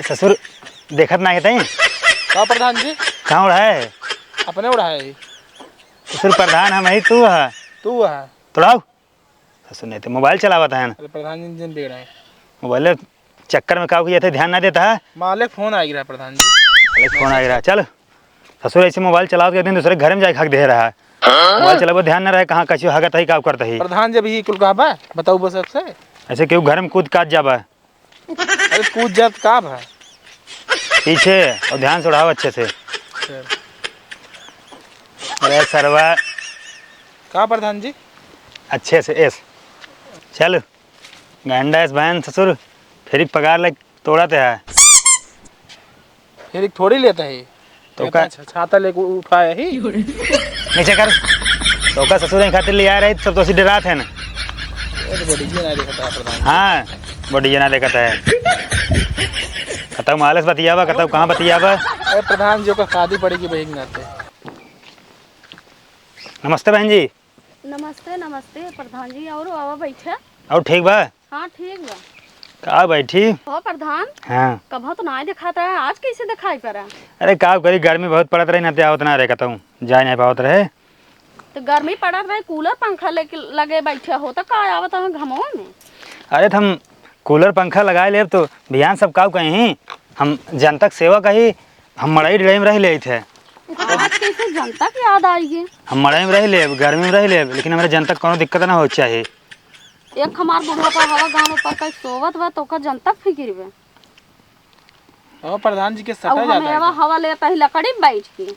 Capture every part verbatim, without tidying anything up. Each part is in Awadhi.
ससुर, देखत नाही तई? का प्रधान जी? कहाँ उड़ाए है? अपने उड़ाए है। ससुर, प्रधान हम ही, तू है। तू है। तोड़ाओ। ससुर नहीं तो मोबाइल चलावत है। अरे प्रधान जी, जिन बिगड़ा है। मोबाइल चक्कर में का किया था, ध्यान ना देता है। मालिक फोन आ गिरा प्रधान जी। मालिक फोन आ गिरा। चल ससुर, ऐसे मोबाइल चलाओ तो एक दिन दूसरे घर में जाए खाक दे रहा है। मोबाइल चलाबो, ध्यान ना रहे कहाँ कैसे हगत है, का करता है। प्रधान जी, अभी कुल कहा बा, बताओ बस सबसे। ऐसे क्यों घर में कूद काट जाबा? अरे कूद जात का भा? पीछे, और ध्यान से उड़ाओ अच्छे से। चल। अरे सरवा। का प्रधान जी? अच्छे से एस। चल। गंडा एस बहन ससुर, फिर एक पगार ले तोड़ाते है। फिर एक थोड़ी लेता है। तो का? अच्छा, छाता लेके उठाया ही। नीचे कर। तो का ससुर यहीं खातिर ले आ रहे, सब तो ऐसे डरात है ना। ये तो बड़ी ना देखता है प्रधान। हाँ, बड़ी ना देखता है। कतौ मालस बतियावा, कतौ कहाँ बतियावा। अरे प्रधान जी का शादी पड़ेगी बहिन नाते। नमस्ते बहन जी। नमस्ते, नमस्ते प्रधान जी, और आवा बैठा। और ठीक बा? हाँ, ठीक बा। का बैठी? हो प्रधान, हाँ। कबहुँ तो नाहीं देखात रहा, आज कैसे देखाई पड़ा? अरे का करी, गर्मी बहुत पड़त रही ना, ते आवत ना रहे कतहूँ, जाए नहीं पावत रहे। तो गर्मी पड़त रहे, कूलर पंखा लेके लगे बैठे हो, तो का आवत हमें घमवा में? अरे तो हम कूलर पंखा लगाए लेब तो बिहान सब का कहीं, हम जनता के सेवा कही, हम मड़ई डड़ई में रह लेत है। आज कैसे जनता के याद आई है? हम मड़ई में रह लेब, गर्मी में रह लेब, लेकिन हमरे जनता के कौनो दिक्कत ना हो चाहे। एक हमार बुढ़ापा हवा गाँव पर कहीं सोवत बा, तो ओकर जनता के फिकिर बा। और प्रधान जी के अब सटा हम जाता है एवा क्या? हवा लेता ही लकड़ी में बैठ के,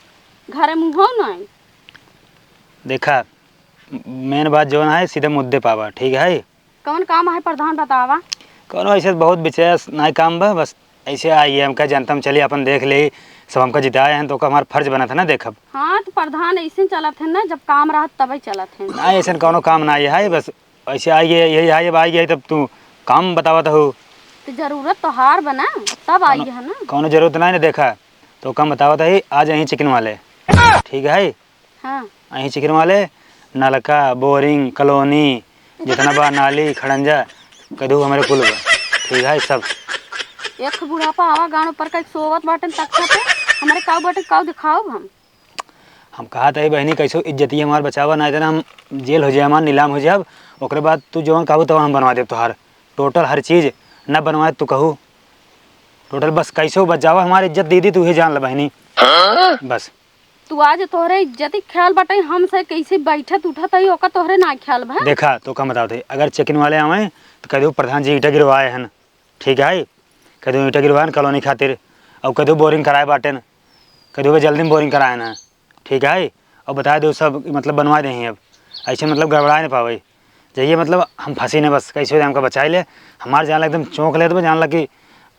घरे मुँहो नहीं। देखा, मेन बात जौन है, सीधे मुद्दे पे आवा, ठीक है? कौन काम है प्रधान, बतावा? कौनो ऐसे बहुत विशेष नाई काम बा, बस ऐसे आई है, हमका जनता में चली, अपन देख ले, सब हमका जिताए हैं, तो ओका हमार फर्ज बनत है ना देखब। हाँ, तो प्रधान ऐसे चलत है ना, जब काम रहत तबे चलत है। ना, ऐसे कौनो काम ना है, बस ऐसे आई है, यही आई, अब आई है, तब तू काम बतावत हो। तो जरूरत तो हार बना, तब आई कौनो, है ना। कौनो जरूरत नहीं ना, देखा, तो काम बतावत है, आज यहीं चिकन वाले, ठीक है? हाँ। अहीं चिकन वाले नलका, बोरिंग, कॉलोनी, जितना बा नाली, खड़ंजा, कदू हमरे कुल बा। ठीक है, सब। एक बुढ़ापा आवा गाँव पर कहीं सोवत बाटन तख्ता पे, हमरे काऊ बाटे काऊ दिखाओ हम। हम कहा था, "ए बहनी, कैसो इज्जतिया हमार बचावा, ना इतना हम जेल हो जाए, हमार नीलाम हो जाए।" ओकरे बाद तू जवन कहू तवन हम बनवा देब तोहार। टोटल हर चीज न बनवाए तू कहू। टोटल बस कैसो बचावा हमार इज्जत दीदी, तू ही जान ले बहनी। बस। तू आज तोहरे इज्जत के ख्याल बाटे, हमसे कैसे बैठत उठत हई, ओकर तोहरे ना ख्याल बा। देखा, तो का बतावत हई, अगर चेकिन वाले आवे, तो कह दो, "प्रधान जी ईंटा गिरवाए हन," ठीक है? कह दो, "ईंटा गिरवाए हन कॉलोनी खातिर," और कह दो, "बोरिंग कराए बाटेन," कह दो, "जल्दी में बोरिंग कराए ना," ठीक है? और बता दो सब, मतलब, बनवा दे हैं अब, ऐसे, मतलब, गड़बड़ाए ना पावे। जहिए मतलब हम फंसी ने बस, कैसे हमका बचाई ले। हमार जान ला एकदम चौंक लेत बा, जान ला कि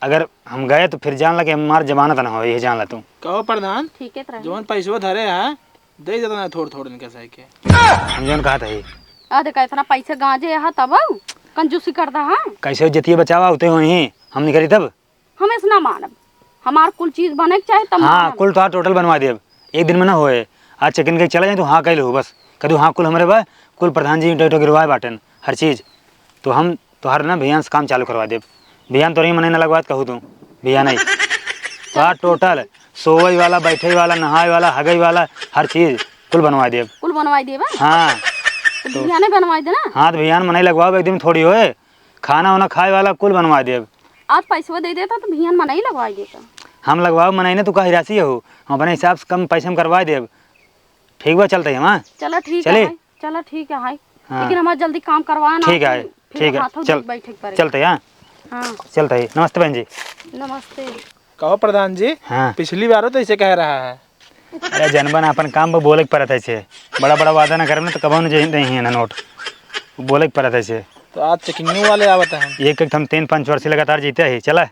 अगर हम गए तो फिर जान ला कि हमार जमानत ना हो, ये जान ला तू। कहो प्रधान, ठीक है, तरह जवन पैसवा धरे है, दे देता ना थोड़ थोड़ इनके सही के। हम जवन कहा था ही। आ देखा, इतना पैसे गांजे यहाँ तब कंजूसी करता है। कैसे इज्जतिये बचावा होते हो ही, हम निकली तब। हम ऐसे ना मानब, हमार कुल चीज बने के चाहे तब हाँ, मानब। कुल तोहार टोटल बनवा देब, एक दिन में ना होए। आज चेकिन के चला जाए तो हाँ कह लो बस, कह दू, "हाँ, कुल हमरे बा, कुल प्रधान जी ईंटो ईंटो गिरवाए बाटेन, हर चीज।" तो हम तोहार ना बिहान से काम चालू करवा देब। बिहान तोरे ही मने ना लगवात कहू तू, बिहान ही। तोहार टोटल सोवई वाला, बैठई वाला, नहाए वाला, हगई वाला, हर चीज कुल बनवा देब। कुल बनवा देबा? हाँ। तो तो बिहाने बनवा देना। हाँ, तो बिहान मने लगवाओ, एक दिन थोड़ी होए। खाना वाना खाए वाला कुल बनवा देब। आज पैसवा दे देता तो बिहान मनई लगवाई देता। हम लगवाओ मनई ने, तू का हिरासी हो, हम अपने हिसाब से कम पैसे में करवा देब। ठीक बा, चलते हैं, हाँ? चला ठीक चले? है, चला ठीक है, हाय। हाँ। लेकिन हमारा जल्दी काम करवा ना, ठीक है, फिर ठीक है, हाथों चल, बैठे के पड़े। चलते हैं, हाँ? हाँ। चलते हैं। नमस्ते बहन जी। नमस्ते। कहो प्रधान जी, हाँ। पिछली बारो तो ऐसे कह रहा है। अरे जनबन, अपन काम पर बोले के परत है से। बड़ा बड़ा वादा ना करब ना तो कबो न जे-, नहीं है ना नोट। बोले के परत है से। तो आज चेकिंग वाले आवत हैं। एक एक हम तीन पाँच वर्ष लगातार जीते ही, चला।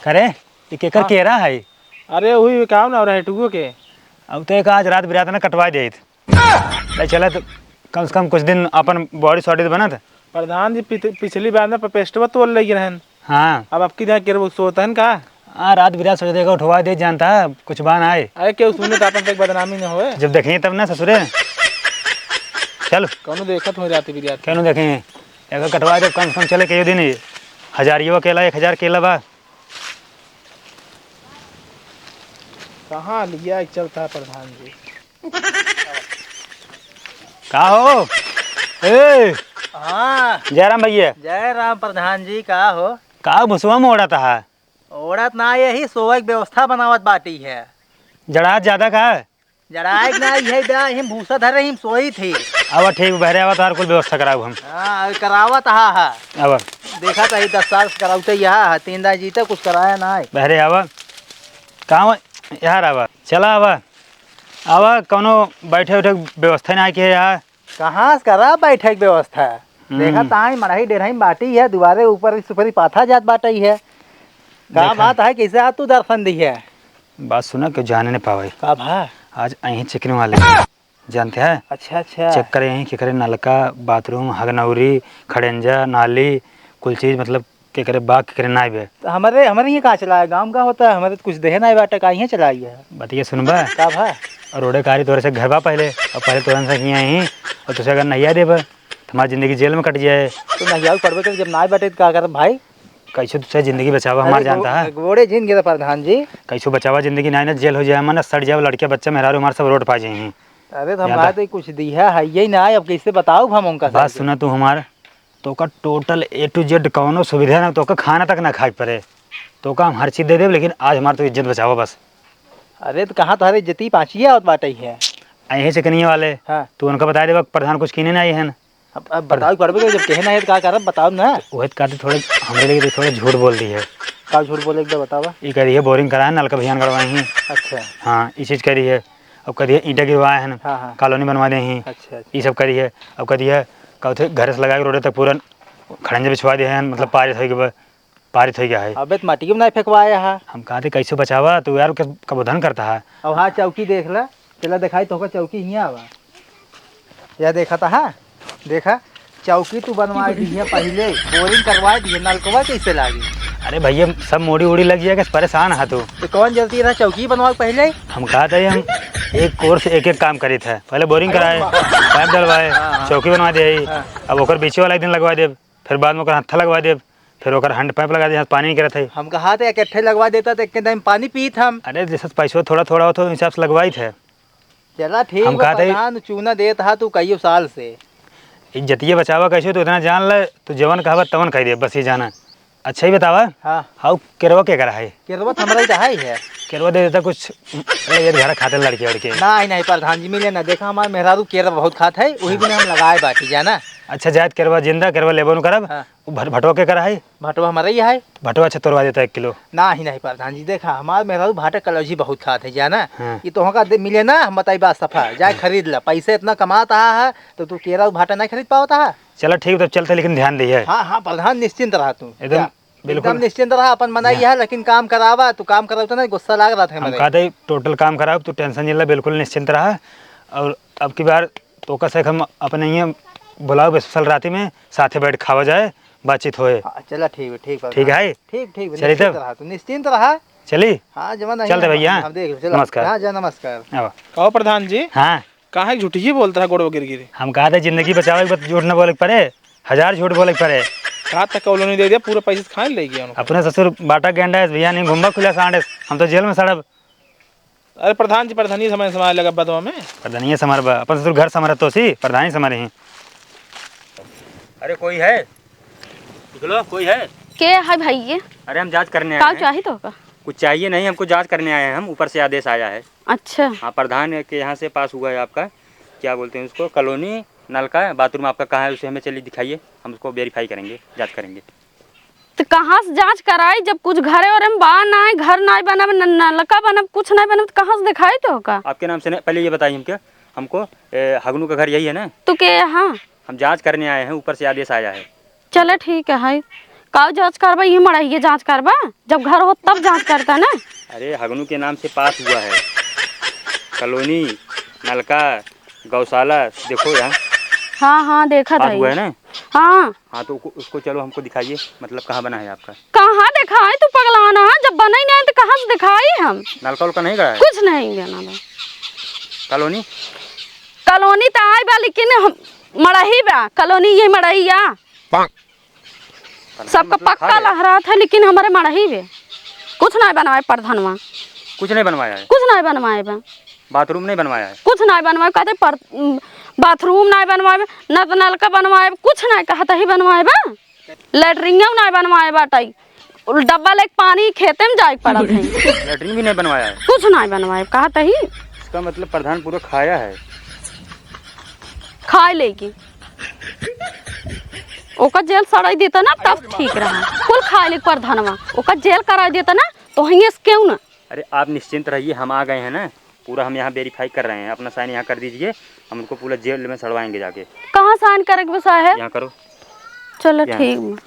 करे, ये केकर हाँ। केरा है? अरे वही काम ना हो रहा है टुगो के। अब तो एक आज रात बिरात ना कटवा देत। ले चला तो कम से कम कुछ दिन अपन बॉडी सॉडी तो बनत। प्रधान जी, पित-, पिछली बार ना पेस्टवा तोड़ ले रहन। हाँ। अब आपकी जगह केरबो सोतन का? हाँ, रात बिरात सोच देगा, उठवा दे, जानता है, कुछ बान आए। अरे, केहू सुने तो अपन तक बदनामी न होए। जब देखें तब ना ससुरे। चल। कौनो देखत हो रात बिरात। केहू देखें। एगो कटवा दे, कम से कम चले के दिन ही। हजारियो केला, एक हजार केला बा। कहाँ लिया के चलता है प्रधान जी? का हो? ए! हाँ। जय राम भैया। जय राम प्रधान जी, का हो? का भुसवा में ओढ़त हा? ओढ़त ना, यही सोवे के व्यवस्था बनावत बाटी है। जड़ात ज्यादा का? जड़ाए के ना, यही बा, हम भूसा धरे, हम सोई थी। अब ठीक, बहरे आवा, तोहार कुल व्यवस्था कराऊ हम। हाँ, करावत हा, हा। अब। देखा तो ही दस साल से कराउते यहाँ है, तीन दाई जीते कुछ कराया ना है। बहरे आवा। कहाँ यहाँ आवा? चला आवा। आवा, कौनो बैठे उठे के व्यवस्था ना है कि यहाँ। कहाँ से करा बैठे के व्यवस्था? हम्म। देखा ताई मड़ही डेढ़ही में बाटी है, दुआरे ऊपर सुपरी पाथा जात बाटी है। का देखा। बात है, कैसे आ तू दर्शन दी है? बात सुना, केहू जाने न पावे। का भा? आज अहीं चिकन वाले जानते हैं? अच्छा, अच्छा। चेक करे यहीं के करे नलका, बाथरूम, हगनौरी, खड़ेंजा, नाली, कुल चीज मतलब के करे बा, के करे नाई बे। तो हमारे, हमारे यहाँ कहाँ चला है? गाँव का होता है, हमारे तो कुछ देहे नाई बाटे, का यहाँ चला है? बतिया सुनबा? का भा? और रोडे कारी तोरे से घर बा पहले, और पहले तोरन से हियाँ ही, और तुझे अगर नहिया देबा, तो हमारी जिंदगी जेल में कट जाए। तो नहिया पड़बे करे, जब नाई बाटे तो का करब भाई? कैसे तुझे जिंदगी बचावा, हमार अरे जानता गो-, है? गोड़े जिन गिरा प्रधान जी। कैसे बचावा जिंदगी, नाई ना जेल हो जाए, हमारा सड़ जाओ, लड़के बच्चे मेहरारू हमारे सब रोड पा जाए हैं। अरे तो हम जानता? कहा तो कुछ दिया है, ये ना, अब कैसे बताओ हम उनका बात सही से? सुना तू हमार, तोका total A to Z कौनो सुविधा ना, तोका खाना तक ना खाए पड़े, तोका हम हर चीज दे देब, लेकिन आज हमार तो इज्जत बचावा बस। अरे तो कहाँ तोहरे इज्जती पाँचिए आवत बाटे है? अहीं से कनिए वाले, हाँ। तू उनका बता देबा, प्रधान कुछ कीने ना आई हन। अब, अब बताओ, करबे करो, जब कहे ना है तो का करब, बताओ ना। वही तो कहते थोड़े, हमरे लिए तो थोड़े झूठ बोल दी है। का झूठ बोले, एक बार बतावा। ये कह रही है boring कराए, नलका भैया गड़वाई हैं। अच्छा। हाँ, ये चीज कह रही है। अब कह दिया ईंटा गिरवाए हैं, हाँ, हाँ। कॉलोनी बनवा दे हैं। अच्छा, अच्छा। ये सब कह रही है। अब कह दिया, का उठे घर से लगा के रोड तक पूरा खड़ंजा बिछवा दे हैं, मतलब हाँ। पारित हो गया, पारित हो गया है। अबे तो माटी के बनाए फेंकवाए हा। हम कहा थे कैसे बचावा, तू यार के कबो धन करता है। अब हाँ, चौकी देख ला, चला दिखाई तो होगा चौकी हियाँ आवा। या देखा था, हाँ? देखा, चौकी तू बनवाए दिहे पहिले, boring करवाए दिहे, नलकवा कैसे लागी? अरे भैया, सब मोड़ी उड़ी लग जाएगा, परेशान है तू। तो कौन जल्दी रहा चौकी बनवाए पहिले? हम कहा था हम एक कोर से एक एक काम करी था, पहले boring अरे कराए, वाह। पाइप डलवाए, हाँ, हाँ। चौकी बनवा दे, हाँ। अब ओकर बीचे वाला एक दिन लगवा देब, फिर बाद में ओकर हत्था लगवा देब, फिर ओकर hand pipe लगा दे, जहाँ से पानी निकलत है। हम कहा था इकट्ठे लगवा देता तो एक टाइम पानी पीत हम। अरे जैसे पैसवा थोड़ा थोड़ा होत हो, हिसाब से लगवाई थे। चला ठीक हम बा, कहते प्रधान, चूना देत हा तू कईयो साल से। इज्जतिया बचावा कैसे, तू इतना जान ले, तू जवन कहबा तवन कह दे, बस ये जाना। अच्छा ही बतावा, हाँ। हाउ केरवा के करा है? केरवा तो हमरा ही तो है ही है। केरवा दे देता कुछ, अरे ये घर खाते लड़के उड़के। नहीं, नहीं, प्रधान जी, मिले ना, देखा हमार मेहरारू केरवा बहुत खात है, वही हाँ। बिना हम लगाए बाटी जाना। अच्छा, जायत केरवा जिंदा, केरवा लेबो न करब। हाँ। वो भट-, भटवा के करा है? भटवा हमारा ही है। भटवा अच्छा तोड़वा देता एक किलो। नाही, नाही प्रधान जी, देखा, हमार मेहरारू भाटा कलौजी बहुत खात है, जाना? हाँ। ये तो होगा दे, मिले ना, हम बताई बात सफा, जाए हाँ। खरीद ला, पैसे इतना कमात आहा है, तो तू केरा भाटा नहीं खरीद पावत आहा? चला ठीक, तब चलते, लेकिन ध्यान दिए। हाँ, हाँ, प्रधान, निश्चिंत रहा तू। एकदम, क्या? बिल्कुल। एकदम निश्चिंत रहा, अपन मनाई हाँ। है, लेकिन काम करावा, तू काम करावत ना, गुस्सा लाग रहा था हम हमारे। कहते ही total काम कराओ, तू tension नहीं ले, बिल्कुल निश्चिंत रहा। और अब की बार तो का से हम अपने यहाँ बुलाओ, special राती में साथे बैठ खावा जाए, बातचीत होए। हाँ, चला ठीक है, ठीक बा, ठीक हाँ। है? ठीक, ठीक बा, चली निश्चिंत तब। रहा तू, निश्चिंत रहा। चली? हाँ, जमा नहीं चलते है, भैया, हम, हाँ। हम देख लो, चला। नमस्कार। हाँ, जा, नमस्कार। आवा। कहो प्रधान जी, हाँ। काहे झूठी ही बोलत रहा गोड़वा गिर गिर? हम कहा था जिंदगी बचावे के बाद झूठ न बोले के पड़े, हजार झूठ बोले के पड़े। कहा था कॉलोनी दे दिया, पूरा पैसे खाए ले गया उनको। अपने ससुर बाटा गेंडा है, भैया नहीं घूमबा खुला सांड है, हम तो जेल में सड़ब। अरे प्रधान जी, प्रधानी समय समय लगा बदवा में। प्रधानिया समार बा, अपन ससुर घर समार तो सी, प्रधानी समार ही। अरे कोई है? निकलो, कोई है? के है भाई ये? अरे हम जांच करने आए का हैं। चाही तो का? कुछ चाहिए नहीं, हमको जांच करने आए हैं हम, ऊपर से आदेश आया है। अच्छा। हाँ, प्रधान के यहाँ से पास हुआ है आपका, क्या बोलते हैं उसको, कॉलोनी, नलका, बाथरूम आपका कहाँ है, उसे हमें चलिए दिखाइए, हम उसको verify करेंगे, जांच करेंगे। तो कहाँ से जांच कराई जब कुछ घरे ओरे में बा नाय, घर नाय बनब, न-, नलका बनब, कुछ नाय बनब, तो कहाँ से दिखाई तो का? आपके नाम से नहीं, पहले ये बताइए हमको, हमको, ए, हगनू का घर यही है ना? तो के यहाँ? हम जांच करने आए हैं, ऊपर से आदेश आया है। चला ठीक है, है। काऊ जांच करबा, ये मड़ाइए जांच करबा? जब घर हो तब जांच करता ना। अरे हगनू के नाम से पास हुआ है, कॉलोनी, नलका, गौशाला, देखो यहाँ। हाँ, हाँ, देखा पास था हुआ ये। है ना? हाँ। हाँ, तो उको-, उसको चलो हमको दिखाइए, मतलब कहाँ बना है आपका? कहाँ दिखाई तू पगलाना है? जब बना ही नहीं तो कहाँ से दिखाई हम? नलका उलका नहीं गड़ा है? कुछ नहीं गड़ा बा। कॉलोनी? कॉलोनी तो आई बा, लेकिन हम मड़ही बा, कॉलोनी ये मड़ही या। सबका मतलब खा पक्का गया? लहरात है, लेकिन हमरे मड़ही बे कुछ नाहीं बनवाए प्रधानवा। कुछ नहीं बनवाया है? कुछ नाहीं बनवाए बा। बाथरूम नहीं बनवाया है? कुछ नाहीं बनवाए, कहते पर, बाथरूम नाहीं बनवाए बा, न तो नलका बनवाए बा, कुछ नाहीं कहत ही बनवाए बा। लैट्रिंगो नाहीं बनवाए बाटई, डब्बा लेके पानी खेते में जाए के पड़त है। लैट्रिन भी नहीं बनवाया है? कुछ नाहीं बनवाए, कहत ही। इसका मतलब प्रधान पूरा खाया है। खाए लेगी। ओकर जेल सड़ाई देता ना, तब ठीक रहा। कुल खाए ले प्रधानवा, ओकर जेल कराई देता ना, तो हिंगे से क्यों ना? अरे, आप निश्चिंत रहिए, हम आ गए हैं ना, पूरा हम यहाँ वेरीफाई कर रहे हैं। अपना साइन यहाँ कर दीजिए, हम उनको पूरा जेल में सड़वाएंगे जाके। कहाँ साइन करे के बा साहेब? यहाँ करो। चलो, यहाँ। ठीक बा।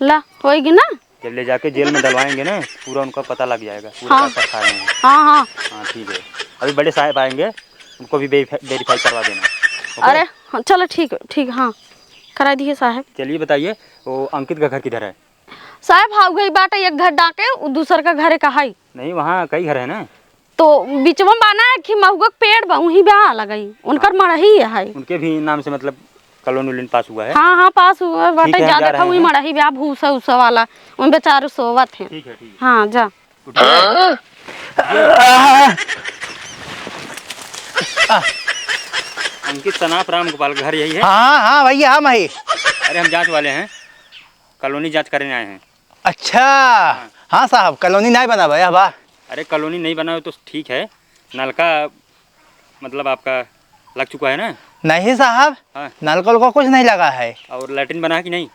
ला, होएगी ना? जब ले जाके जेल में डलवाएंगे ना, पूरा उनका पता लग जाएगा, पूरा हाँ। पैसा खा रहे हैं। हाँ, हाँ। हाँ, ठीक है। अभी बड़े साहब आएंगे, उनको भी वेरीफाई, वेरीफाई करवा देना। ओके? अरे, हाँ, चलो, ठीक, ठीक, हाँ, करा दिए साहब। चलिए, बताइए, वो अंकित का घर किधर है? साहब, हाँ, वही बाटे, एक घर डाके, उ दूसर का घर का है। नहीं, वहाँ कई घर है ना। तो बिचवा में बाना है कि महुआ के पेड़ बा, उहीं बा लगई, उनकर हाँ। मड़ही है। उनके भी नाम से मतलब कॉलोनी उलोनी पास हुआ है? हाँ, हाँ, पास हुआ है, ठीक बाटे, है, हम जा ज्यादा रहे कहूँ, हैं। मड़ही बा, भूसा उसा वाला, उन बेचारे सोवत हैं। ठीक है, ठीक है। हाँ, जा। उठिए। अंकित सनाफ राम गोपाल घर यही है? हाँ, हाँ, भैया, हम ही। अरे, हम जांच वाले हैं, कॉलोनी जांच करने आए हैं। अच्छा। हाँ। हाँ साहब, कॉलोनी नहीं बना भैया बा। अरे, कॉलोनी नहीं बना हो तो ठीक है, नलका मतलब आपका लग चुका है ना? नहीं साहब, हाँ। नलका उलका कुछ नहीं लगा है। और लैट्रिन बना है कि नहीं?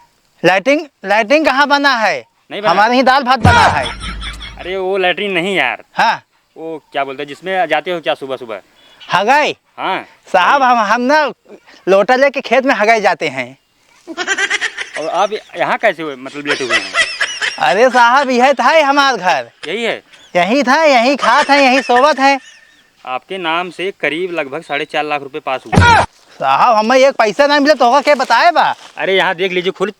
लैट्रिन, लैट्रिन कहाँ बना है? नहीं बना? हमारे ही दाल भात बना है। अरे, वो लैट्रिन नहीं यार। हाँ। वो क्या बोलते हैं, जिसमें जाते हो क्या सुबह सुबह? हगाई? हाँ। साहब, हम, हम ना लोटा लेके खेत में हगाई जाते हैं। और आप यहाँ कैसे हुए, मतलब लेटे हुए हैं? अरे साहब, यह था ही हमार घर। यही है? यही था, यही खात है, यही सोवत है। आपके नाम से करीब लगभग साढ़े चार लाख रुपए पास हुआ। साहब, हमें एक पैसा नहीं मिला तो होगा क्या, बताए बा? अरे, यहाँ देख लीजिए, खुद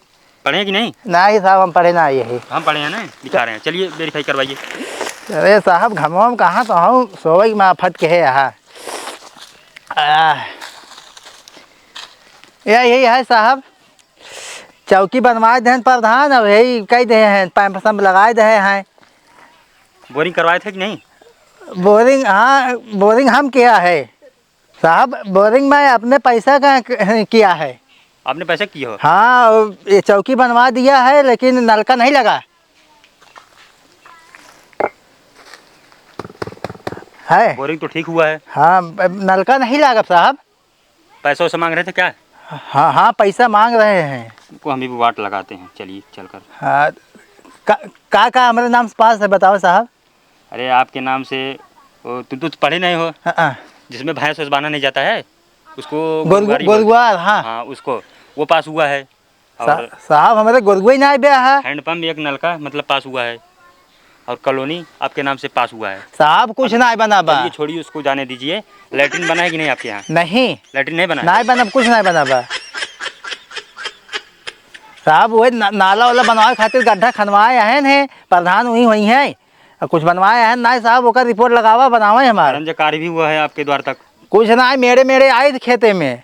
पढ़े हैं कि नहीं? नहीं साहब, हम पढ़े ना, यही। हम पढ़े हैं ना, दिखा रहे हैं, चलिए वेरीफाई करवाइए। अरे साहब, घमवा में कहाँ तो हम सोवई में फट के है यहाँ। आह। या यही है साहब, चौकी बनवाए देहन प्रधान, अब यही कह दे हैं, पाइप सब लगाए दे हैं। बोरिंग करवाए थे कि नहीं? बोरिंग, हाँ, बोरिंग हम किया है साहब, बोरिंग मैं अपने पैसा का क-, किया है। आपने पैसा किया हो? हाँ, ये चौकी बनवा दिया है, लेकिन नलका नहीं लगा है। बोरिंग तो ठीक हुआ है। हाँ, ब-, नलका नहीं लगा साहब। पैसा वैसा मांग रहे थे क्या? हाँ, हाँ, पैसा मांग रहे हैं। उनको हम भी वाट लगाते हैं, चलिए चलकर। हाँ, का, का, का हमारे नाम से पास है, बताओ साहब। अरे, आपके नाम से, वो, तुम तो पढ़े नहीं हो। हाँ, हाँ। जिसमें भैंस वैस बांधा नहीं जाता है, उसको गोरगु-, गोरुआरी बोलते हैं। गोरुआर, हाँ। हाँ, उसको, वो पास हुआ है। सा-, और साहब, हमारे गोरगुआ ही ना आए बे, हाँ। हैंडपंप एक नलका, मतलब, पास हुआ है। और कॉलोनी आपके नाम से पास हुआ है। साहब, कुछ अब ना बना बा। चलिए, छोड़िए, उसको जाने दीजिए। लैट्रिन बना है कि नहीं आपके यहाँ? नहीं। लैट्रिन नहीं बना है? नहीं बना, कुछ नहीं बना बा। साहब, वही ना-, नाला वाला बनवाए खातिर गड्ढा खनवाए हैं ने, प्रधान वही वही हैं। और कुछ बनवाए हैं ना साहब, ओकर रिपोर्ट लगावा, बनावे हमार। कर्मचारी भी हुआ है आपके द्वार तक? कुछ ना, मेरे, मेरे आए थे खेते में।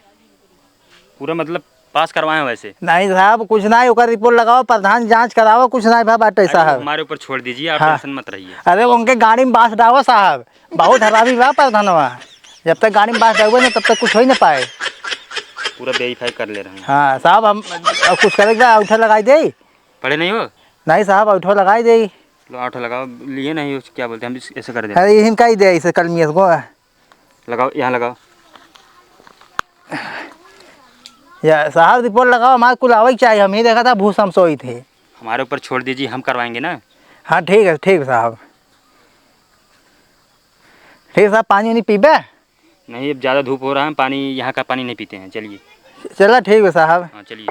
पूरा मतलब पास करवाए हैं वैसे? नहीं साहब, कुछ नहीं, ओकर रिपोर्ट लगाओ, प्रधान जांच कराओ, कुछ नहीं भा बाटे अरे, साहब। हमारे ऊपर छोड़ दीजिए, आप हाँ। टेंशन मत रहिए। अरे, उनके गाड़ी में बांस डालो साहब, बहुत हरामी बा प्रधानवा। जब तक गाड़ी में बांस डालबे ना, तब तक कुछ हो ही ना पाए। पूरा वेरीफाई कर ले रहे हैं। हाँ साहब, हम अब कुछ करेगा, औंठा लगाई दे। पढ़े नहीं हो? नहीं साहब, औंठा लगाई दे। लो, औंठा लगाओ, लिए नहीं हो, क्या बोलते हैं, हम इस-, ऐसे कर देते हैं। अरे, इनका ही दे, इसे कलमियस को। लगाओ, यहाँ लगाओ। या साहब, रिपोर्ट लगाओ, हमारे कुल आवे के चाहिए, हम ही देखा था भूसम सोई थे। हमारे ऊपर छोड़ दीजिए, हम करवाएंगे ना। हाँ, ठीक है, ठीक है साहब। ठीक है साहब, पानी उनी पीबे? नहीं, अब ज़्यादा धूप हो रहा है, पानी, यहाँ का पानी नहीं पीते हैं, चलिए। चला, ठीक है साहब। हाँ, चलिए।